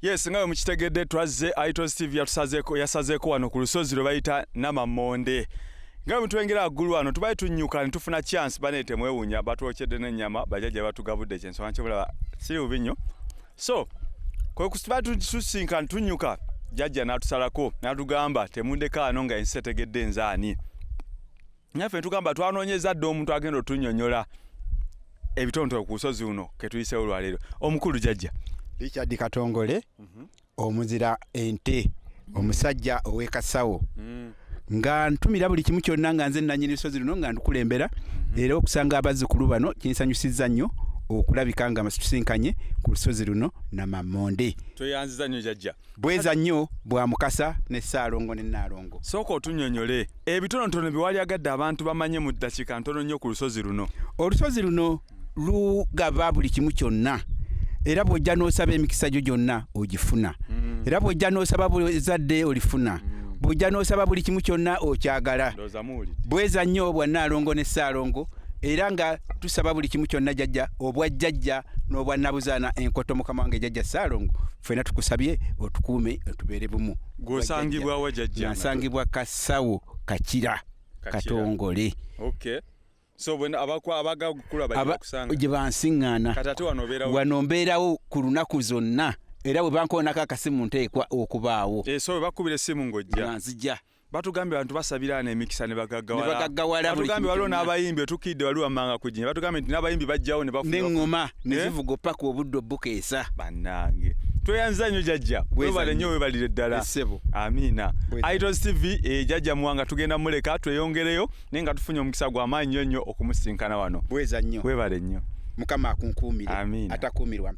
Yes, nga bwe mukitegedde, twazze Itos TV yatusazeeko, yasazeeko wano ku lusozi lwe bayita Namamonde. Nga bwe mutwengera waggulu wano, tubadde tunnyuka ne tufuna chance. Bane, temwewuunya, batwokyedde n'ennyama, bajjajja batugabudde. Kyensonga kyobulaba siri bubi nnyo. So kwe kuba tusinkana, tunnyuka, jjajja n'atusalako n'atugamba, "Temundekaano nga ensi etegedde nzaani." Naffe tugamba twanoonyeza dda omuntu agenda otunnyonnyola ebitonotono ku lusozi luno ketuyiseewo olwaleero. Omukulu jjajja Richard Katongole, omuzira ente, omusajja ow'ekasawo, nga ntumira buli kimu kyonna, nga nze nannyini lusozi luno, nga ndukulembera. Era okusanga abazzukulu bano kinsanyusizza nnyo okulabika nga tusinkanye ku lusozi luno Namamonde. Tweyanziza nnyo, jjajja. Bweza nnyo bwa Mukasa ne Ssaalongo ne Nnaalongo. Sooka otunnyonnyole ebitonotono bye wali agadde abantu bamanye mu ddakiika ntono nnyo ku lusozi luno. Olusozi luno lugaba buli kimu kyonna, era bw'ojja n'osaba emikisa gyo gyonna ogifuna, era bw'ojja n'osaba buzadde olifuna, bw'ojja n'osaba buli kimu kyonna okyagala. Ndowooza muwulidde. Bweza nnyo bwa Nnaalongo ne Ssaalongo, era nga tusaba buli kimu kyonna jjajja, obwa jjajja n'obwa nabuzaana enkoto. Mukama wange jjajja Ssaalongo, ffenna tukusabye otukuume, otubeere bumu. Gw'osangibwawa, jjajja? Nasangibwa Kasawo, Kakira. Kakira. Katongole. Okay, so bwena abagakula bajja kusanga. Gye bansiŋŋaana. Kati ate wano obeerawo? Wano mbeerawo ku lunaku zonna, era bwe bankoonako akasimu nteekwa okubaawo. Eh, so bwe bakubira essimu ng'ojja? Nga nzija. Batugambye abantu basabira ano emikisa ne bagaggawala. Ne bagaggawala buli Batugambye kimu waliwo kyonna. n'abayimbi, otukiidde wali wammanga ku Jinja, batugambye nti n'abayimbi bajjawo ne bafuna N'eŋŋoma ne Eh? zivuga paka obudde obukeesa. Bannange, tweyanziza nnyo, jjajja. Bweza Webale nnyo, nnyo. webalire ddala. Essebo. Amiina. Bweza. Itos TV, jjajja Muwanga tugenda muleka tweyongereyo, naye nga tufunye omukisa gw'amaanyi nnyo nnyo okumusinkana wano. Bweza nnyo. Webale nnyo. Mukama akunkuumire. Amiina. Atakuumirwa.